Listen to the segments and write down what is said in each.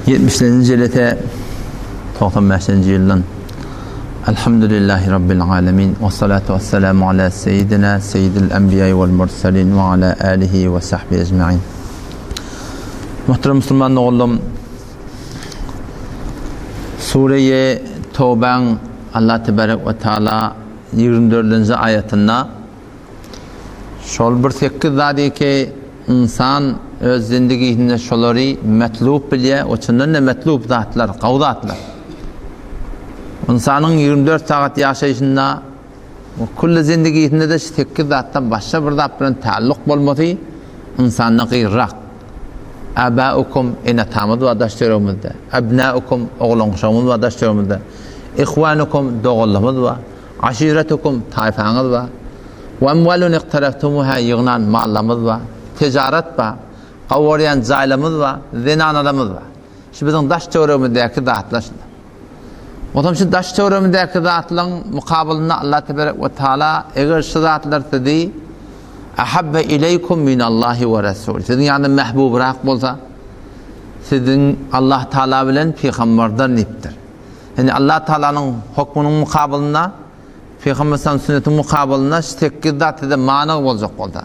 Ýetmişlenji jelese 95 bäşinji ýyldan Elhamdülillahi Rabbil alemin we salatu we selamu ala seýidina seýidil enbiýai wal murselin we ala alihi we sahbihi ecmain. Muhterem musulman doganlarym, Sure-i Tawbaň Allah tebarek we taala 24-nji aýatynda Şol bir sekiz zady ki, ynsan öz zindigisinde şolary metlub bilýär, o çyndan-da metlub zatlar, gowy zatlar. Ynsanyň 24 sagat ýaşaýşynda we külli zindigisinde-de şu sekiz zatdan başga bir zat bilen taalluk bolmasy ynsanda gyrrak. Äbäukum, ene-atamyz bar daş-töweregimizde. Ebnäukum, oglan-uşagymyz bar daş-töweregimizde. Ihwanukum, doganlarymyz bar. Aşiretukum, taýpaňyz bar. We emwalun iqtaraftumuha, ýygnan mallarymyz bar. Tijaret bar. Gawarýan jaýlarymyz bar, zenanalarymyz bar. Şu biziň daş-töweregimizdäki zatlar şular. Onsoň şu daş-töweregimizdäki zatlaryň mukabylynda Allah teberek we taala eger şu zatlar sizi ahabbe ileýkum minallahi we rasul siziň ýanyňyzda mähbubrak bolsa, siziň Allah taala bilen pygamberden diýipdir. Ýagny Allah Tagalanyň hokmunyň mukabylynda, Pygamber sallallahu sünnetiniň mukabylynda şu sekiz zat size manyg boljak bolsa.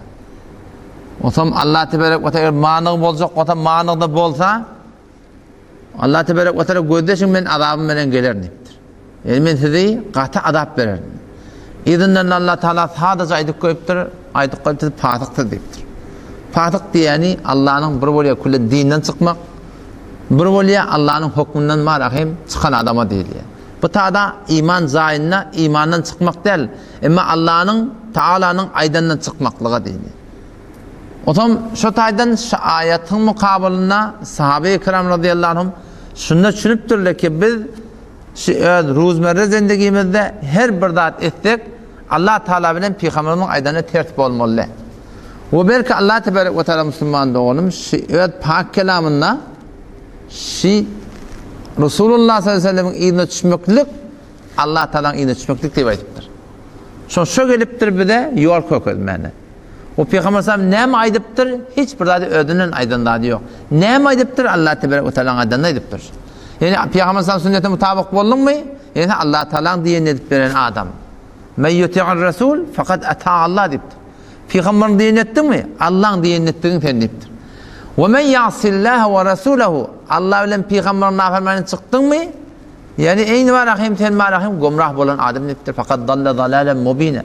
Onsoň Allah teberek we taala manyg boljak bolsa, manyg da bolsa, Allah teberek we taala gözleşiň men azabym bilen gelerin diýipdir. Ýagny men sizi gaty azap bererin. Yzyndan Allah Taala sadaja aýdyp goýupdyr, aýdyp goýupdyr, fasyksyz diýipdir. Fasyk diýeni Allanyň bir bolýar külle dinden çykmak, Bir bolýar Allanyň hökmünden mara hem çykan adama diýilýär. Bu tada iman jaýynda imandan çykmak däl, emma Allanyň Taalanyň aýdanyndan çykmaklyga diýilýär. Otam şo taýdan şu aýatyň mukabylynda sahabe-i kiram razyýallahu anhum şunda düşünipdirler ki biz şu öz ruzmerre zendigimizde her bir zat etsek Allah Taala bilen pygamberimiziň aýdanyna ters bolmaly däl. We belki Allah tebarek we taala musulman doganym şi öz pak kelamynda şi Resulullah sallallahu aleyhi ve sellemiň yzyna düşmeklik Allah Taalanyň yzyna düşmeklik diýip aýdypdyr. Şo şo gelipdir bize ýol kökezmäne. O Pygamber sallam näme aýdypdyr? Hiç bir zady özünden aýdan zady ýok. Näme aýdypdyr? Allah tebarek we taalanyň aýdanyny aýdypdyr. Ýani Pygamber sallam sünnetine mutabyk bolduňmy? Ýani Allah Taalanyň diýenini edip beren adam. Men yuti'ir rasul fakat ata Allah diýipdir. Pygamberiň diýenini etdiňmi? Allaň diýenini etdigiň sen diýipdir. We men ýasillaha we rasulahu Allah bilen pygamberiň nafermanyny çykdyňmy? Ýani eýni bar ahim sen bar ahim gumrah bolan adam diýipdir. Fakat dalla dalalan mubina.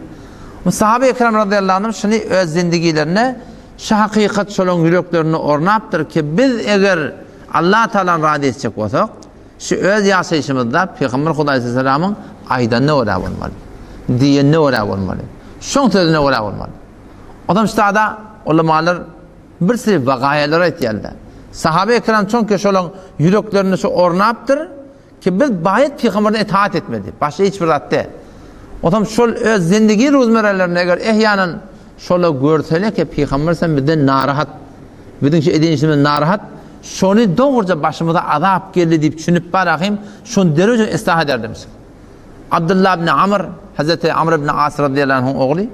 Bu sahabe ekram radıyallahu anhum şuny öz zindigilerine şu hakykat şolaryň ýüreklerine ornapdyr ki biz eger Allah Taalany razy etjek bolsak, Şu öz ýaşaýşymyzda Pygamber Hudaý salamyň aýdanyna görä bolmaly. Diýenine görä bolmaly. Şoň sözüne görä bolmaly. Onam ştada ulamalar bir sürü wagaýalar aýtýarlar. Sahabe ekram çünki şolaň ýüreklerinde şu ornapdyr ki biz baýat pygamberden itaat etmeli. Başga hiç bir zat däl. Onam şol öz zindigi ruzmerelerinde eger ehýanan şola görsele ki pygamber sen bizden narahat Biziň şu eden işimizden narahat, şony dogruja başymyza azap geldi diýip düşünip bar ahym, şony derrew yslah ederdimiş. Abdullah ibn Amr, Hazreti Amr ibn As radıyallahu anhuň ogly,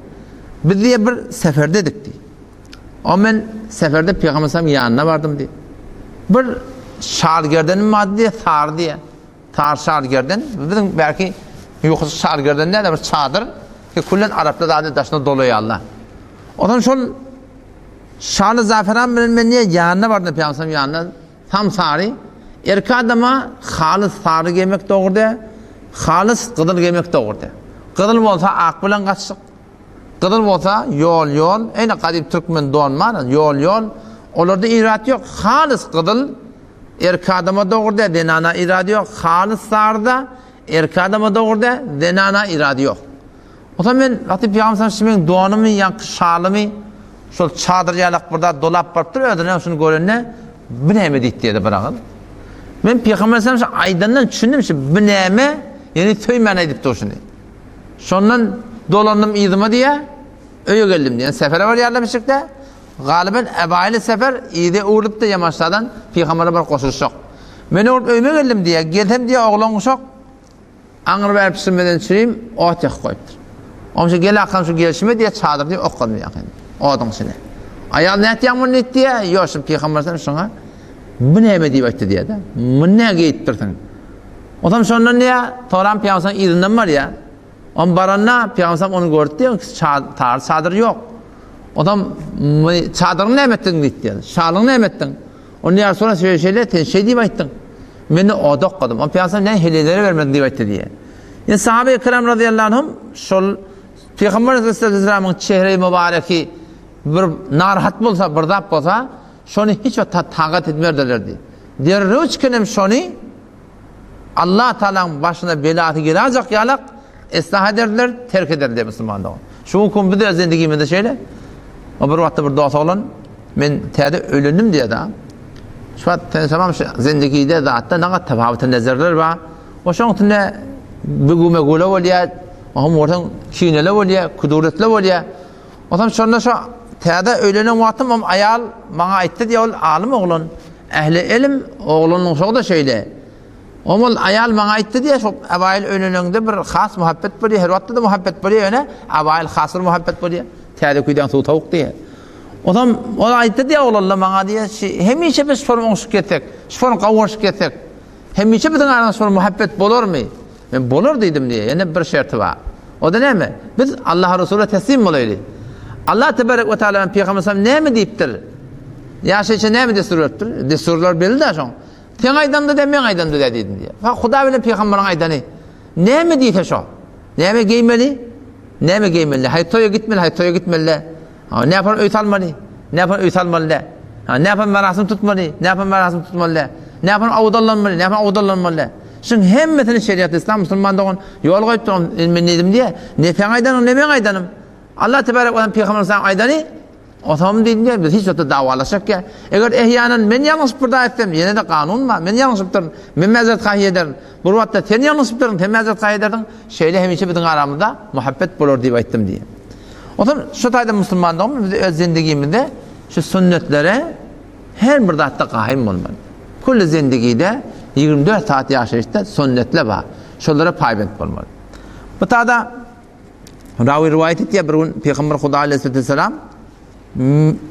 biz diýe bir seferdedik diýip. O men seferde Pygamber sallam ýanyna bardym diýip. Bir şal gerdenim bardy diýe, sary diýe. Tar şal gerden, biziň belki ýukusy şal gerden däl, bir çadyr, ki küllen araplar zady daşyna dolaýarlar. Ondan şol Şaly Zaferan bilen men niye ýanyna bardym Pygamberimiziň ýanyna tam sary erkek adama halys sary geýmek dogry däl, halys gyzyl geýmek dogry däl. Gyzyl bolsa ak bilen gatyşyk, gyzyl bolsa ýol ýol, eýne gadym türkmen don bar, ýol ýol, olarda irat ýok, halys gyzyl erkek adama dogry däl, zenana irady ýok, halys sary da erkek adama dogry däl, zenana irady ýok. Onsoň men wagty Pygamber sallam şu meň donumy, ýaňky şalymy şol çadyr ýalak bir zat dolap barypdyr, özüne şuny görende bu näme diýdi diýdi bir agyz. Men Pygamber sallam şu aýdandan düşündim şu bu näme, ýani söýmän aýdypdyr şuny. Şondan dolandym yzyma diýä, öýe geldim diýen sefere barýarlar biçikde. Galyban ebaýly sefer yza öwrülipdir ýamaşdadan Pygambere bir goşulyşjak. Men öwrüp öýüme geldim diýä, gelsem diýä oglan uşak Aňry bäri pişirmeden çürim ot ýakyp goýupdyr. Omşa gel akam şu gelşime diýe çadyr diýe ok goýdum ýakyn. Oduň içine. Aýal nätýäň muny diýip diýe, ýok şu pygamber sen şuňa. Bu näme diýip aýtdy diýýär-de. Muny näme geýipdirsiň? Onsoň şondan diýýär, soran pygamberimiziň yzyndan barýar. On baranda pygamberimiz ony gördi diýýär, çadyr, çadyr ýok. Onsoň muny çadyryňy näme etdiň diýdi diýýär. Şalyňy näme etdiň? Onda ýa Resulallah şeýle şeýle sen şeý diýip aýtdyň. Men-de oda okadym. On pygamberimiz näme heleýlere bermediň diýip aýtdy diýýär. Indi sahabe-i kiram razyýallahu anhum şol Pygamber aleyhisselamyň çehre-i mübareki bir narahat bolsa, bir zat bolsa, şony hiç wagt tagat etmerdilerdi. Derrew çykan şony Allah Taalanyň başyna belasy geläjek ýalak islah ederdiler, terk ederdiler musulman dogan. Şu gün biz öz zendigimizde şeýle. O bir wagtda bir dost oglan men täze ölendim diýdi. Şu wagt sen tamam şu zendigide zatda nagat tapawuty nezerler bar. O şoň üstünde bügüme güle bolýar, oňam görseň kinele bolýar, kuduretli bolýar. Onsoň şonda şo täze öýlenen wagtym om aýal maňa aýtdy diýýär, ol alym oglan, ähli ilim oglanyň şo-da şeýle. Om ol aýal maňa aýtdy diýýär, şo abaýyl öýleneňde bir has muhabbet bolýar, her wagtda-da muhabbet bolýar, ýöne abaýyl has bir muhabbet bolýar. Täze küýdäň suwy towuk diýýär. Onsoň ol aýtdy diýýär, oglanlar maňa diýýär, hemişe biz şol oňşup gezsek, şol gowuşyp gezsek, Hemişe biziň aramyzda şol muhabbet bolarmy? Men bolar diýdim diýýär. Ýene bir şerti bar. O-da näme? Biz Allaha Resula teslim bolaýly. Allah tebarek we taala Pygamber sallam näme diýipdir? Ýaşaýşa näme destur beripdir? Desturlar belli-dä şoň. Seň aýdanyňda dä, meň aýdanymda dä diýdim diýýär. Ha, Huda bilen pygamberiň aýdany. Näme diýse şo. Näme geýmeli? Näme geýmeli? Haý toýa gitmeli, haý toýa gitmeli. Ha, näpar öý salmaly? Näpar öý salmaly dä? Ha, näpar merasim tutmaly? Näpar merasim tutmaly dä? Näpar awdallanmaly? Näpar awdallanmaly dä? Şuň hemmesini şeriat islam musulman dogan ýol goýupdyr. Indi men diýdim diýe, ne seň aýdanyň, ne meň aýdanym. Allah tebarek we Pygamber sallam aýdany, Otam diýdim diýe, biz hiç wagtda dawalaşak ýa. Eger ehýanan men ýalňyşyp bir zat etsem, ýene-de kanun bar, men ýalňyşypdyryn, men mäzeret haýy ederin. Bir wagtda sen ýalňyşypdyryn, sen mäzeret haýy edersiň. Şeýle hemişe biziň aramyzda muhabbet bolar diýip aýtdym diýe. Onsoň şu taýda musulman dogmy biz öz zendigimizde şu sünnetlere her bir zatda gaýym bolmaly. Külli zendigide 24 saat ýaşaýyşda sünnetler bar. Şolara paýbent bolmaly. Bu tada rawi riwaýat etýär bir gün Pygamber Huda aleyhisselam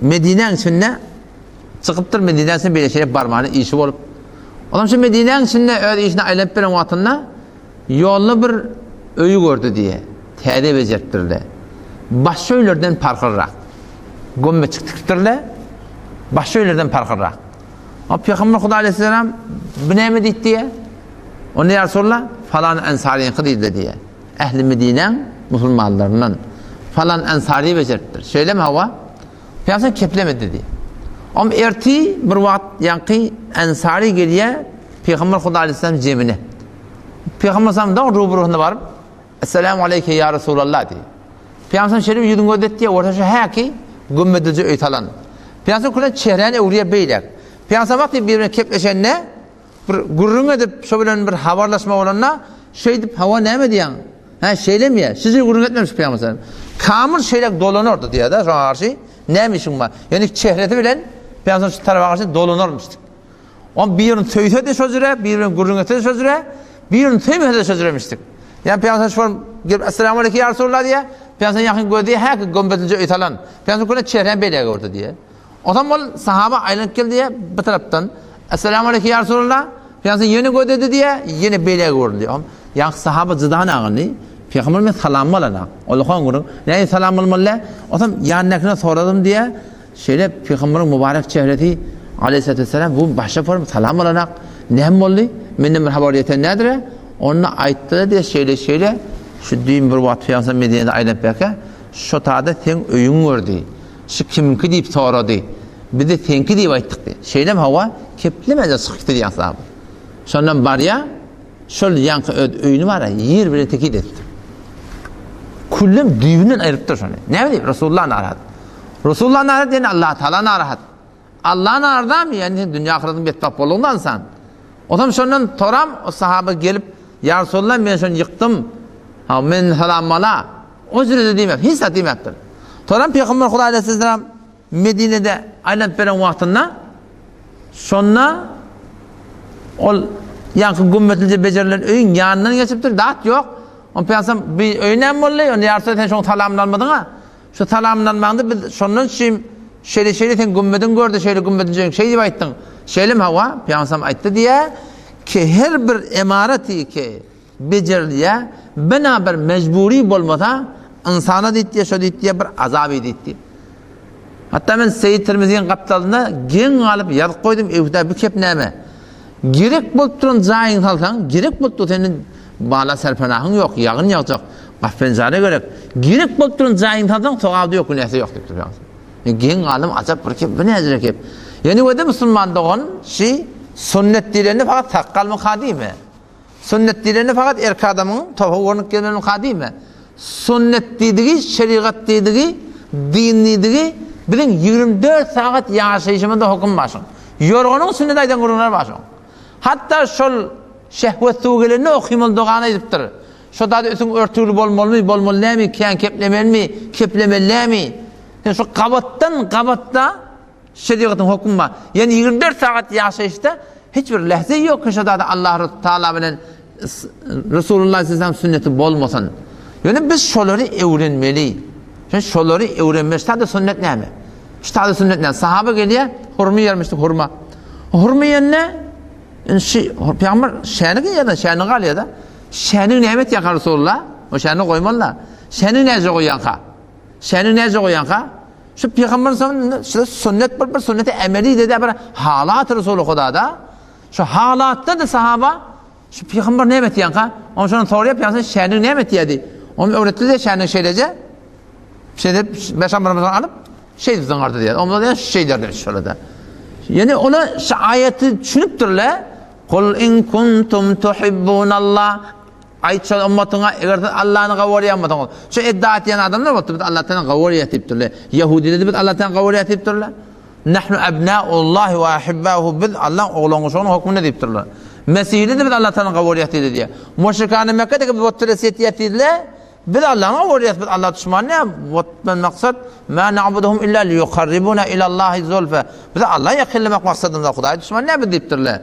Medinäň içinde çykypdyr Medinäň içinde beýle şeýle barmany işi bolup. Onsoň şu Medinäň içinde öz işine aýlanyp beren wagtynda Ýolda bir öýi gördi diýýär. Täze bejeripdirler. Başga öýlerden parhlyrak. Gömmeçik tikipdirler. Başga öýlerden parhlyrak. O Pygamber Huda aleyhisselam bu näme diýdi diýýär. Onda ýa Resulallah falan ensaryňky diýdi diýýär. Ähli Medinäň musulmanlaryndan falan ensary bejeripdir. Şeýlemi hawa? Pygamber keplemedi diýdi. Om erti bir wagt ýaňky ensary gelýär Pygamber Huda aleyhisselam jemine. Pygamber sallam dogry ruburuhuna baryp, Esselamu aleýke ýa Resulallah diýdi. Pygamber sallam şeýle bir ýüzüni gözetdi, orta şu häki gümmedilje öý salan. Pygamber sallam külen çehräni öwürýär beýläk. Pygamber sallam wagty bir bilen kepleşende, bir gürrüň edip, şo bilen bir habarlaşma bolanda, şeýdip hawa näme diýýäň? Hä, şeýlemi ýa? Şije gürrüň etmemiş Pygamber sallam. Kamyl şeýle dolanardy diýýär-de, şoňa garşy näme işiň bar? Ýöne çehresi bilen Pygamber sallam şu tarapa garşy dolanarmyş. On birini söýse-de şo jüre, biri bilen gürrüň etse-de şo jüre, birini söýmese-de şo jüremişdik. Ýa Pygamber şol gelip Esselamu aleýke ýa Resulallah diýýär. Pygamber ýakyn gözdi, häki gömbezlije öý salan. Pygamber köne çehräni beýläge öwürdi diýýär. Onsoň ol sahaba aýlanyp geldi diýýär, bir tarapdan Esselamu aleýke ýa Resulallah. Pygamber ýene gözledi diýýär, ýene beýläge öwürdi. Ýa sahaba jydan agyndy. Pygamber men salamymy alanak. Ol okan gürrüň. Näme salam almaly? Onsoň ýanyndakyna soradym diýýär. Şeýle Pygamberiň mübarek çehresi Aleýhissalatu wesselam bu başa form salam alanak näme boldy? Menden bir habar ýeten nädire? Onda aýtdy diýe şeýle şeýle şu düýn bir wagt Pygamber Medinede aýlanyp berkä şo tada seň öýüň gördi. Şu kimiňki diýip sorady. Biz-de seňki diýip aýtdyk diýe. Şeýlem hawa keplemede çykyp gitdi diýen sahaba. Şondan barýa Şol ýaňky öz öýüni bar-a, ýer bilen tekiz edipdir. Küllem düýbünden aýrypdyr şony. Näme diýip? Resulullah narahat. Resulullah narahat ýani Allah Taala narahat. Allah naradamy? Ýani sen dünýä ahyratyň betbagt boldugyny ynsan. Onsoň şondan soram o sahaba gelip, Ýa Resulullah men şony ýykdym. Ha men salam ala. O jürede diýmep, hiç zat diýmepdir. Soram Pygamber Hudaý aleyhisselam Medinede aýlanyp beren wagtynda şonda ol ýaňky gümmetlije bejerilen öýüň ýanyndan geçipdir, zat ýok. Onda pygamber bi öý näme boldy? Onda ýa Resulallah sen şoň salamyny almadyň-a? Şu salamyny almaňda biz şondan şim Şeýle şeýle sen gümmediň gördi, şeýle gümmediň şeýle şeý diýip aýtdyň. Şeýlemi hawa? Pygamber aýtdy diýä ki her bir emareti ki bejerilýä bina bir mejburi bolmasa ynsana diýdi şo diýdi bir azap diýdi. Hatda men Seýit Tirmiziň gapdalynda geň galyp ýazyp goýdum, Ewda bu kep näme? Gerek bolup duran jaýyňy salsaň, gerek bolup dur seniň bala serpenahyň ýok, ýagyn ýagjak, gap-penjere gerek. Gerek bolup duran jaýyňy salsaň, sogaby ýok, günäsi ýok diýipdir pygamber. Men geň galdym, ajap bir kep, bu näjire kep? Ýöne wede musulman dogan, şi sünnet diýlende fakat sakgalmyka diýme. Sünnet diýlende fakat erkek adamyň topa görnüp gelmeli diýme. Sünnet diýdigi, şerigat diýdigi, din diýdigi biziň 24 sagat ýaşaýşymyzda höküm bar şoň. Ýorganyň üstünde-de aýdan gürrüňler bar şoň. Hatda şol şehwet suwy gelende okymaly dogany aýdypdyr. Şo zady üstüň örtügli bolmalymy, bolmaly dälmi, kän keplemelimi, keplemeli dälmi? Sen şu gabatdan gabatda Şerigatyň hökümi bar. Ýani 24 sagat ýaşaýyşda hiç bir lähze ýok ki şo zady Allah Taala bilen Resulullah sallallahu sünneti bolmasyn. Ýöne biz şolary öwrenmeli. Şol şolary öwrenmeli. Şada sünnet näme? Şada sünnet näme? Sahaba gelýär, hurma ýermişdi, hurma. Hurma ýende şi pygamber şäni ýa-da şäni galýar da. Şäni näme etýär Resulullah? O şäni goýmaly-da. Şäni näce goýýanka? Şäni näce goýýanka? Şu pygamber şu sünnet bir bir sünneti emeli dedi bir halat Resuly Hudada. Şu halatda da sahaba şu pygamber näme etýänka? Onu şonu soruyor pygamber şäni näme etýärdi? Onu öwretdi de şäni şeýleje. Şeýdip beş amrymyzy alyp şeýdip zyňardy diýär. Onda da şeýderdi şöyle de. Ýani ola şu aýaty düşünipdirler. Kul in kuntum tuhibbunallah Aýt şol ymmatyňa, eger siz Allany gawarýan bolsaňyz. Şu iddia etýän adamlar bolupdyr, biz Allahdan gawarýas diýipdirler. Ýehudiler biz Allahdan gawarýas diýipdirler. Nahnu abnaullahi we ahibbauhu biz Allaň oglan-uşagynyň hökmünde diýipdirler. Mesihliler biz Allahdan gawarýas diýdi diýýär. Müşrikany Mekkedeki biz butperest etýäs diýdiler. Biz Allany gawarýas, biz Alla duşman näme? Butdan maksat ma na'buduhum illa liyuqarribuna ilallahi zulfa. Biz Alla ýakynlamak maksadymyz, Hudaý duşman näme diýipdirler.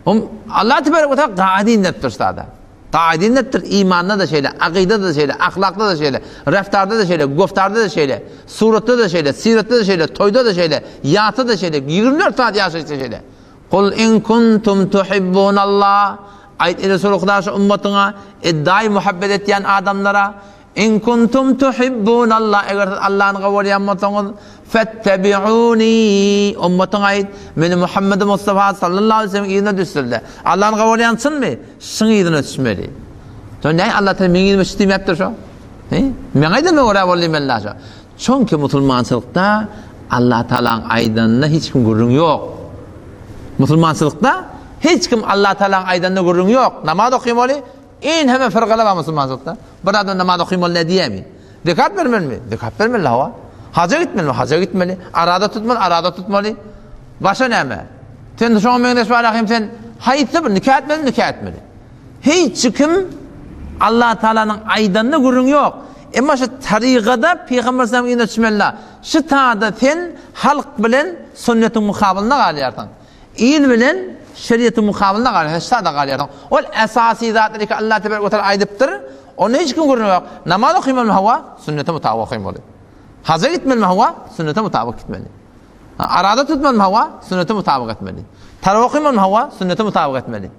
Hum Allah tebarek we taala gaýdy inderipdir sada. Gaýdy inderipdir imanda-da şeýle, akydada-da şeýle, ahlakda-da şeýle, reftarda-da şeýle, goftarda-da şeýle, suratda-da şeýle, siratda-da şeýle, toýda-da şeýle, ýasda-da şeýle, 24 saat ýaşaýyşda şeýle. Kul in kuntum tuhibbunallah Aýt eý Resul Huda şu ummatyňa iddiaý muhabbet etýän adamlara In kuntum tuhibbunallah, eger siz Allany gowarýan bolsaňyz, fettebi'uni, ummatyňa aýt, meni Muhammedi Mustafa sallallahu aleyhi ve sellem yzyna düşsünler. Allany gowarýan çynmy? Şyň yzyna düşmeli. Şo näme Allah Taala meň yzyma düş diýmepdir şo? He? Meň aýdanyma görä bol diýmeli şo. Çünki musulmançylykda Allah Taalaň aýdanyna hiç kim gürrüň ýok. Musulmançylykda hiç kim Allah Taalaň aýdanyna gürrüň ýok. Namaz okymaly, Iň hemme fyrkalar bar musulmançylykda. Bir adam namaz okymaly nä diýýärmi? Zekat bermelimi? Zekat bermeli hawa. Haja gitmelimi? Haja gitmeli. Araza tutmaly, araza tutmaly. Başa näme? Sen şoňa meňzeş bar ahim sen haýsy bir nika etmeli, nika etmeli. Hiç kim Allah Taalanyň aýdanyna gürrüň ýok. Emma şu tarygada Pygamber sallam yzyna düşmeli. Şu tada sen halk bilen sünnetiň mukabylynda galýarsyň. Il bilen şeriatyň mukabylynda galýarsyň, şada galýarsyň. Ol esasy zatlary ki Allah tebarek we taala aýdypdyr, onda hiç kim gürrüň ýok. Namaz okymalymy hawa, sünnete mutabyk okymaly. Haja gitmelimi hawa, sünnete mutabyk gitmeli. Araza tutmalymy hawa, sünnete mutabyk etmeli. Tarawa okymalymy hawa, sünnete mutabyk etmeli.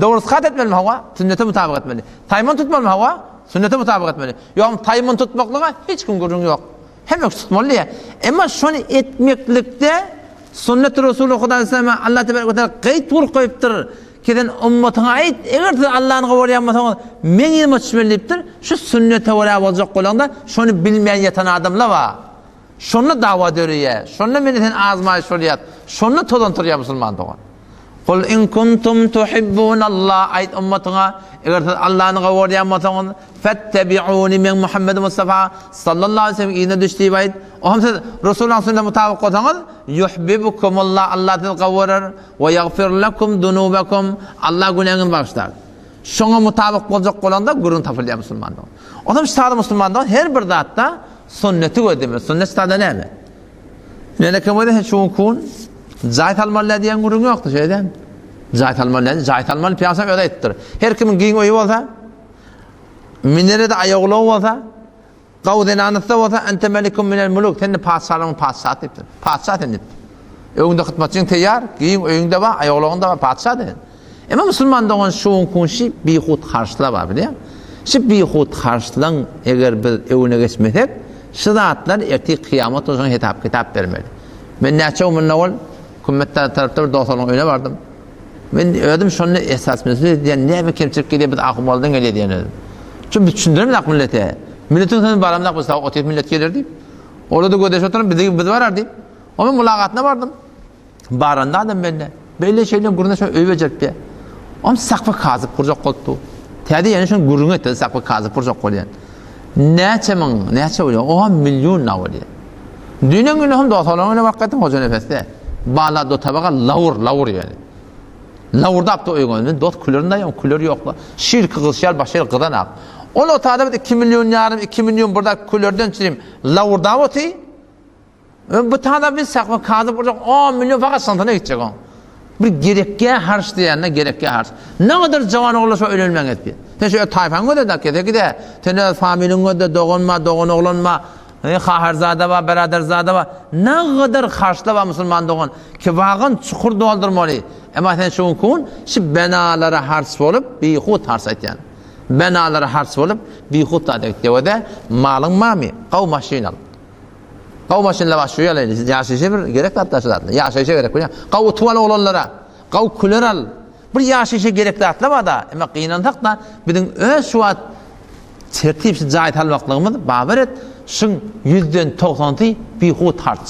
Dogry skat etmelimi hawa, sünnete mutabyk etmeli. Taýmyn tutmalymy hawa, sünnete mutabyk etmeli. Ýogam taýmyn tutmaklyga hiç kim gürrüň ýok. Hemme kişi tutmaly diýýär. Emma şony etmeklikde Sünnet Resuly Hudaý Sallama Allah tebarek we taala gaýt bul goýupdyr. Ki sen ummatyňa aýt, eger siz Allany gowarýan bolsaňyz, meň yzyma düşmeli diýipdir. Şu sünnete görä boljak bolanda şony bilmeýän ýatan adamlar bar. Şonda dawa döreýär. Şonda meni sen azmaýyş bolýar. Şonda tozan turýar musulman dogan. Kul in kuntum tuhibbunallah aýt ummatyňa, eger siz Allany gowarýan bolsaňyz, fettebi'uni meň Muhammed Mustafa sallallahu aleyhi ve sellem yzyna düş diýip aýt. Oňam siz Resulullahyň sünnetine mutabyk bolsaňyz, yuhibbukumullah Allah sizi gowarar we ýagfir lekum dunubakum Allah günäňizi bagyşlar. Şoňa mutabyk boljak bolanda gürrüň tapylýar musulman dogan. Onam şu musulman dogan her bir zatda sünneti gözlemeli. Sünnet sada näme? Meleke bolsa şu kun jaý salmaly diýen gürrüň ýokdy şeýle. Jaý salmaly, jaý salmaly pyýasa özi aýtdyr. Her kimiň giň öýi bolsa, minerede aýagulagy bolsa, Gawy zenanysda bolsa ente melikum minel muluk, sen-de patyşalaryň patyşasy diýipdir. Patyşa sen diýipdir. Öňüňde hyzmatçyň teýýar, giň öýüň-de bar, aýagulagyň-da bar, patyşa sen. Emma musulman dogan şu günki şi bihut harçlar bar bilýäň. Şi bihut harçlaň eger biz öňüne geçmesek, şu zatlar ertir kyýamat bolsa hesap kitap bermeli. Men näçe gün mundan owal Kümmet tarapda bir dostlaryň öýüne bardym. Men özüm şonda esas mesele edýän näme kemçilik gelýär biz ahumaldan gelýär diýen özüm. Çünki biz düşündiremzok millete. Milletiň sözüni baramzok biz sag otyr millet geler diýip. Olar-da gözleşip oturan bizi biz barar diýip. Onuň mylagatyna bardym. Baranda adam bende. Beýle şeýle gürrüňe şo öý bejeripdi. Om sakwy kazyp gurjak bolupdy. Täze ýene şoň gürrüň etdi, sakwy kazyp gurjak bolýan. Näçe müň, näçe bolýar? Oha million na bolýar. Düýnen güni hem dostlaryň öýüne baryp gaýtdym Hojanepesde. Bala do tabaga lawur, lawur ýaly. Lawurdapdy öýüň Men dost külerin daýam, küler ýokla. Şirki gyzşýar, başga ýer gyzanak. Ol otada bir 2 million ýarym, 2 million bir külerden çirim lawurdap oty. Bu tada biz sakma kazyp urjak 10 million fakat şantana gitjek oň. Bir gerekge harç diýende gerekge harç. Ne kadar jawan oglan şo ölenmeň etdi. Sen şu taýfaň göze da kese gide. Sen öz familiň göze doganma, dogan oglanma, e, haharzada ba, beraderzada ba. Ne kadar harçla ba musulman dogan. Ki wagan çukur doldurmaly. Emma sen şu gün şu benalara harç bolup bihut harç aýtýan. Benalara harç bolup bihut da diýip malyň mamy, gaw maşyn al. Gaw maşynla baş şu ýaly ýaşaýşa bir gerek zatlar şu zatlar. Ýaşaýşa gerek bolýar. Gaw utup al oglanlara. Gaw küler al. Bir ýaşaýşa gerek zatlar bar da. Emma gynansak da biziň öz şu wagt tertipsiz jaý salmaklygymyz babar et şuň ýüzden togsansy bihut harç.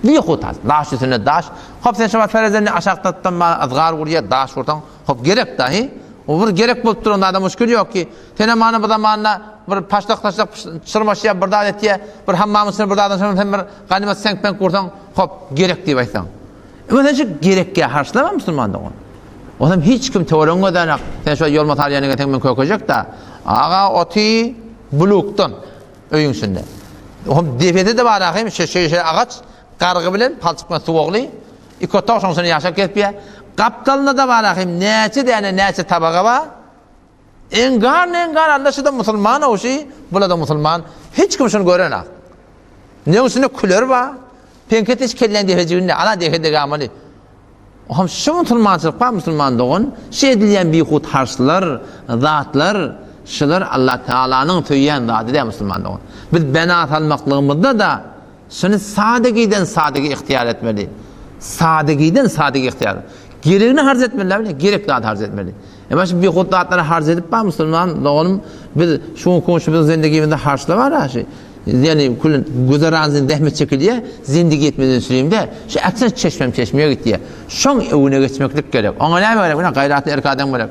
Bihut harç. Daş üstüne daş. Hop sen şu wagt ferezenli aşakdan maňa yzgar gurýar daş gursaň hop gerek dahi. O bir gerek bolup duran zada muşkil ýok ki. Senem ana bu zamanda bir paşlak-taşlak çyrmaşýar, bir zat etýär, bir hammamyň içinde bir zadyň içinde sen bir ganymat seňk-peňk gursaň, hop, gerek diýip aýtsaň. Emma sen şu gerekkä harçlama musulman dogan. Onam hiç kim töweregiňi gözlänak. Sen şo ýolma salýan eken men kökejek-dä. Aga oty blukdan öýüň içinde. Hom depesi-de bar ahym, şeýle agaç, gargy bilen palçyk bilen suwagly. Iki otag şoň içinde ýaşap gezipýär. Gapdalynda-da bar ahym, näçe däne, näçe tabaga bar. Engar engar alla şuda musulman owşy, bulada musulman. Hiç kim şuny görenak. Ne üstünde küler bar. Penket hiç kelläň depejiginde, ala dehe degamaly. Ohm şu musulmançylyk bar musulman dogan, şu edilýän bihut harçlar, zatlar, şular Allah Taalanyň söýýän zady däl musulman dogan. Biz bena salmaklygymyzda da Şuny sadegiden sadegi ygtyýar etmeli. Sadegiden sadegi ygtyýar. Geregini harç etmeli, näme? Gerek zat harç etmeli. Emma şu bihut zatlary harç edip bar musulman doganym biz şu gün şu biziň zendigimizde harçla bar ha şu. Ýani külün güzeran zähmet çekilýär, zendigi etmeden süreyim-de, şu aksa çeşmem çeşmeye gitýär. Şoň öwüne geçmeklik gerek. Oňa näme gerek? Buna gaýratly erk adam gerek.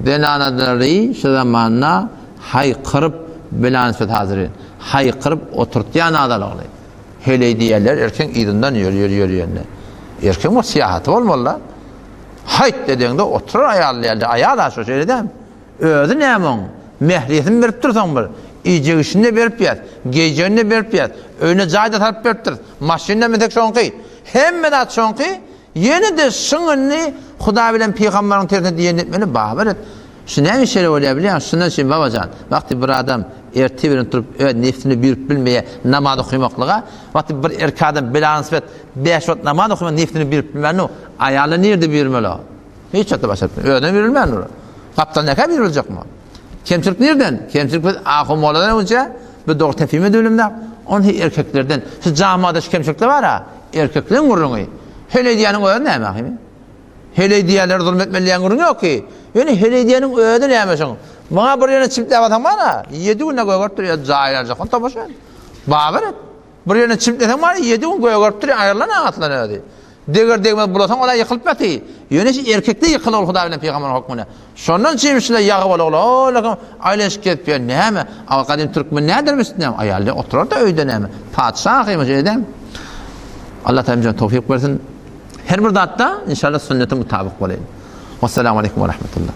Zenanalary şu zamanda haýkyryp bilan söz hazyry. Haýkyryp oturtýan adalygly. Heleý diýerler erkeň yzyndan ýör ýör ýörýände. Erkeň bir syýahaty bolmaly-da. Haýt edeňde oturar aýal diýerler. Aýal-a şo şeýle dämi? Özi näme oň? Mähriýesini berip dursaň bir. Iýjek-işini-de berip ýat. Geýjegini-de berip ýat. Öýüne jaý-da salyp beripdiris. Maşyn-da minsek şoňky. Hemme zat şoňky. Ýene-de şyň indi Hudaý bilen pygambaryň tersine diýenini etmeli, babar et. Şu näme şeýle bolýar bilýäňmi? Şundan üçin babajan, wagty bir adam ertir bilen turup öz nebsini buýrup bilmeýär namaz okamaklyga, wagty bir erkek adam belanysbet bäş wagt namaz okamak nebsini buýrup bilmän o, aýalyna nirde buýurmaly o? Hiç wagtda başaryp bilmez. Özüne buýrulmän dur. Gapdal näkä buýruljak bu? Kemçilik nirden? Kemçilik biz ahun-molladan öňünçä, biz dogry tefhim edibilimzok. Ony erkeklerden. Şu jamada şu kemçilikler bar-a, erkekleň gürrüňi. Heleý diýýäniň özi näme ahymy? Heleý diýýänlere zulum etmeli diýýän gürrüň ýok ki. Ýöne heleý diýeniň özi näme şoň? Muňa bir ýerine çimtläp alsaň bar-a, ýedi günde gögerip durýar, jaý aljakdan tomaşa et. Babar et. Bir ýerine çimtleseň bar, ýedi gün gögerip durýar, aýrylan agatlan özi. Deger degmez bulasaň ola ýykylyp ýaty. Ýöne şu erkekde ýykyl ol Hudaý bilen pygamberyň hökmüne. Şondan çim şule ýagy bol ogla ola aýlanyşyp gezip ýör näme? A gadym türkmen nädermiş näme? Aýal oturar da öýde näme? Patyşa ahymy şeýle Allah Taala towfik bersin. Her bir zatda inşallah sünnete mutabyk bolaýyn. Wassalamu aleýkum we rahmetullah.